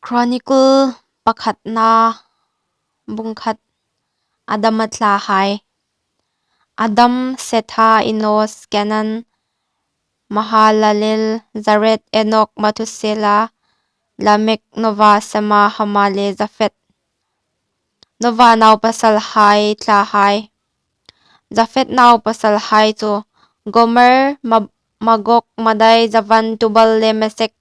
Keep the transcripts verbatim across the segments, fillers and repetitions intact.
Chronicle pakhatna bung khat. Adama thlahai. Adam, Setha, Enos, Kenan, Mahalalel, Jared, Enok, Methusela, Lamek, Noa, Sema, Hama le Jafet. Noa naupasalhai thlahai. Jafet naupasalhai chu Gomer, Ma-, Magog, Madai, Javan, Tubal le Mesek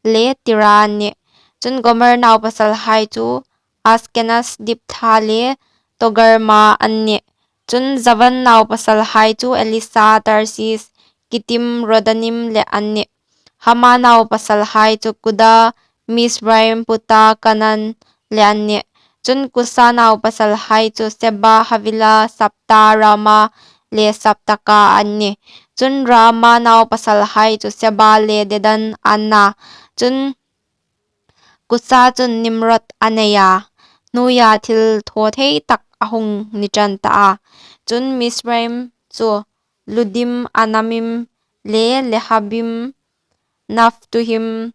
le Tira an nih. Chun Gomer naupasalhai chu Askenaz, Diblatha le Togarma an nih. Chun Javan naupasalhai chu Elisa, Tarsis, Kitim, Dodanim le an nih. Hama naupasalhai chu Kuda, Misraim, Puta, Kanaan le an nih. Chun Kusa naupasalhai chu Seba, Havila, Sabta, Raama le Sabteka an nih. Chun Raama naupasalhai chu Seba le Dedan an na. Chun Kusa chun Nimrod a nei a, hnuoia thil thaw thei tak a hung ni ṭan ta a. Chun Misraim chu Ludim, Anamim le Lehabim, Naphtuhim,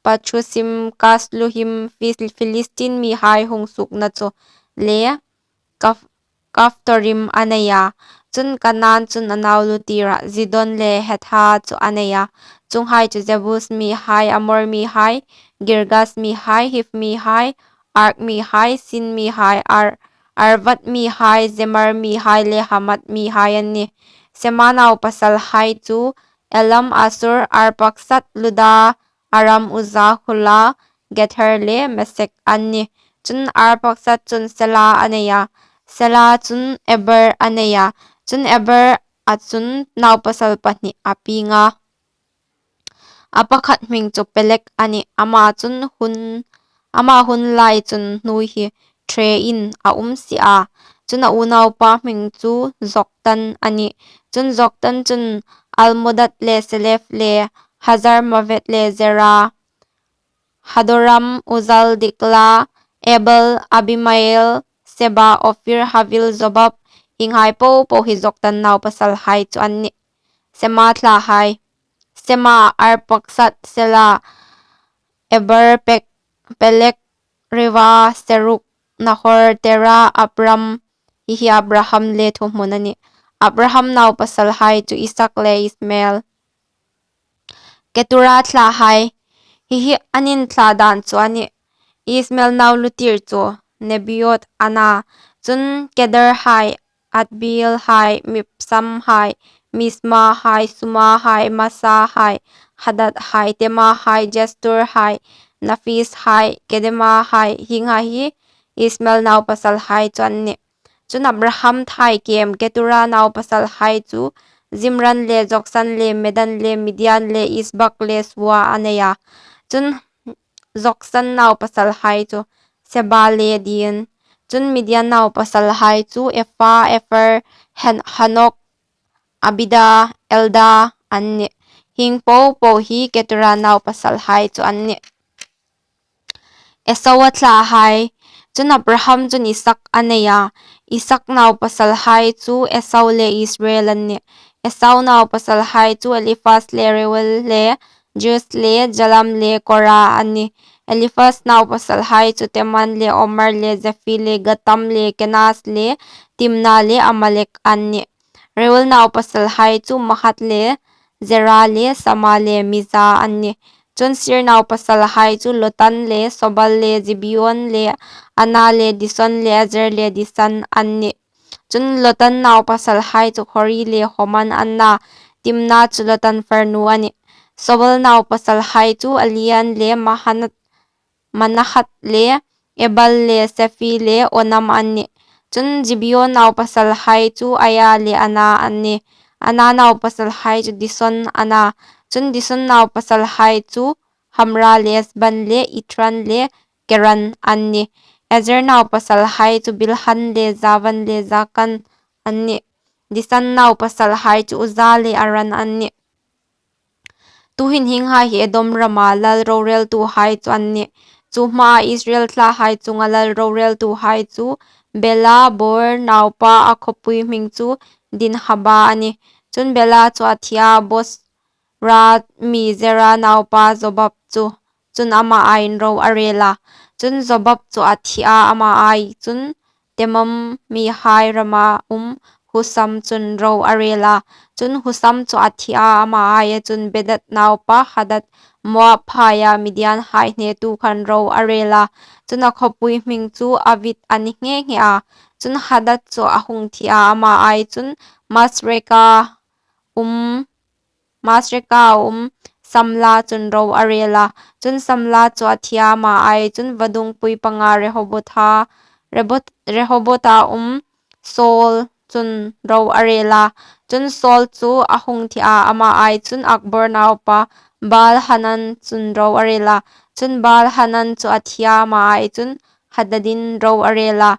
Pathrusim, Kasluhim, Phil-, Philistin mihai hung suokna chu le Kaf-, Kaftorim a nei a. Chun Kanaan chun a nau lutîrah Zidon le Hetha chu a nei a. Chuonghai chu Jebus mihai, Amor mihai, Girgas mihai, Hiv mihai, Ark mihai, Sin mihai, Ar-, Arvad mihai, Zemar mihai le Hamath mihai an nih. Sema naupasalhai chu Elam, Asur, Arpaksad, Luda, Aram, Uzza, Hula, Gether le Mesek an nih. Chun Arpaksad chun Sela a nei a. Sela chun Eber a nei a. Chun Eber-a chun naupasal pahni a pieng a. A pakhat hming chu Peleg a nih. Ama chun hun, ama hun lai chun hnuoi hi ṭhein a um si a. Chun a unaupa hming chu Joktan a nih. Chun Joktan chun Almodad le Selef le Hazarmavet le Zera, Hadoram, Uzal, Dikla, Ebal, Abimael, Seba, Ophir, Havil, Jobab, hienghai popo hi Joktan naupasalhai chu an nih. Sema thlahai. Sema, Arpaksad, Sela, Eber, Pek-, Peleg, Reva, Seruk, Nahor, Tera, Abram, hi hi Abraham le thuhmun a nih. Abraham naupasalhai chu Isak le Ismael. Ketura thlahai. Hi hi an inthlak dan chu a nih. Ismael nau lutîr chu Nebaioth a na. Chun Kedarhai, Adbeelhai, Mibsamhai, Mismahai, Sumahai, Masahai, Hadadhai, Temahai, Jesturhai, Naphishai, Kedemahai, hienghai hi Ismael naupasalhai chu an nih. Chun Abraham thaikêm Ketura naupasalhai chu Zimran le Joksan le Medan le Midian le Isbak le Sua a nei a. Chun Joksan naupasalhai chu Seba le Dedan. Chun Midian naupasalhai chu Epha, Epher, Han-, Hanok, Abida, Eldaa an nih. Hieng popo hi Ketura naupasalhai chu an nih. Esau a thlahai. Chun Abraham chun Isak a nei a. Isak naupasalhai chu Esau le Israel an nih. Esau naupasalhai chu Eliphaz le Reuel le Jeus le Jalam le Kora an nih. Eliphaz naupasalhai chu Teman le Omar le Zephi le Gatam le Kenaz le Timna le Amalek an nih. Reuel naupasalhai chu Mahath le Zera le Sama le Miza an nih. Chun Seir naupasalhai chu Lotan le Sobal le Zibeon le Ana le Dison le Ezer le Disan an nih. Chun Lotan naupasalhai chu Hori le Homam an na. Timna chu Lotan farnu a nih. Sobal naupasalhai chu Alian le Mahanath, Manahath le Ebal le Sephi le Onam an nih. Chun Zibeon naupasalhai chu Aia le Ana an nih. Ana naupasalhai chu Dison a na. Chun Dison naupasalhai chu Hamra le Esban le Ithran le Keran an nih. Ezer naupasalhai chu Bilhan le Zavan le Zakan an nih. Disan naupasalhai chu Uza le Aran an nih. Tuhin hienghai hi Edom rama lal roreltuhai chu an nih. Chu hmaa Israel thlahai chunga lal roreltuhai chu Bela, Beor naupa, a khawpui hming chu Dinhaba a nih. Chun Bela chu a thi a, Bozra mi Zera naupa Jobab chu chun ama aiin ro a rêl a. Chun Jobab chu a thi a, ama ai chun Temam mihai rama um Husam chun ro a rêl a. Chun Husam chu a thi a, ama aia chun Bedad naupa Hadad, Moabhaia Midianhai hnetu khan ro a rêl a. Chun a khawpui hming chu Avith a ni nghe nghe a. Chun Hadad chu a hung thi a, ama ai chun Masreka um Masreka um Samla chun ro a rêl a. Chun Samla chu a thi a, ama ai chun vadungpui panga Rehoboth-a, Rebot-, Rehobotha um Saul chun ro a rêl a. Chun Saul chu a hung thi a, ama ai chun Akbor naupa Baal-hanan chun ro a rêl a. Chun Baal-hanan chu a thi a, ama ai chun Hadadin ro a rêl a.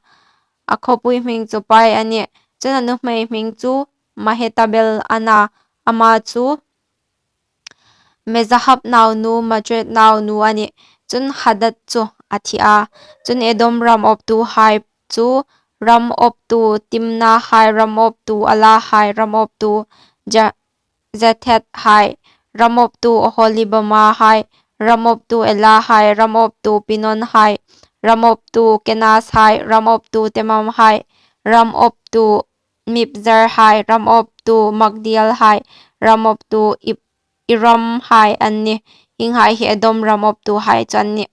A khawpui hming chu Pai a nih. Chun a nuhmei hming chu Mehetabel a na, ama chu Mezahab naunu, Matred naunu a nih. Chun Hadad chu a thi a. Chun Edom ram awptuhai chu ram awptu Timnahai, ram awptu Alahai, ram awptu Ja-, Jethethai, ram awptu Oholibamahai, ram awptu Elahai, ram awptu Pinonhai, ram awptu Kenazhai, ram awptu Temamhai, ram awptu Mibzarhai, ram awptu Magdielhai, ram awptu Ib-, Iramhai an nih. Hienghai hi Edom ram awptuhai chu an nih.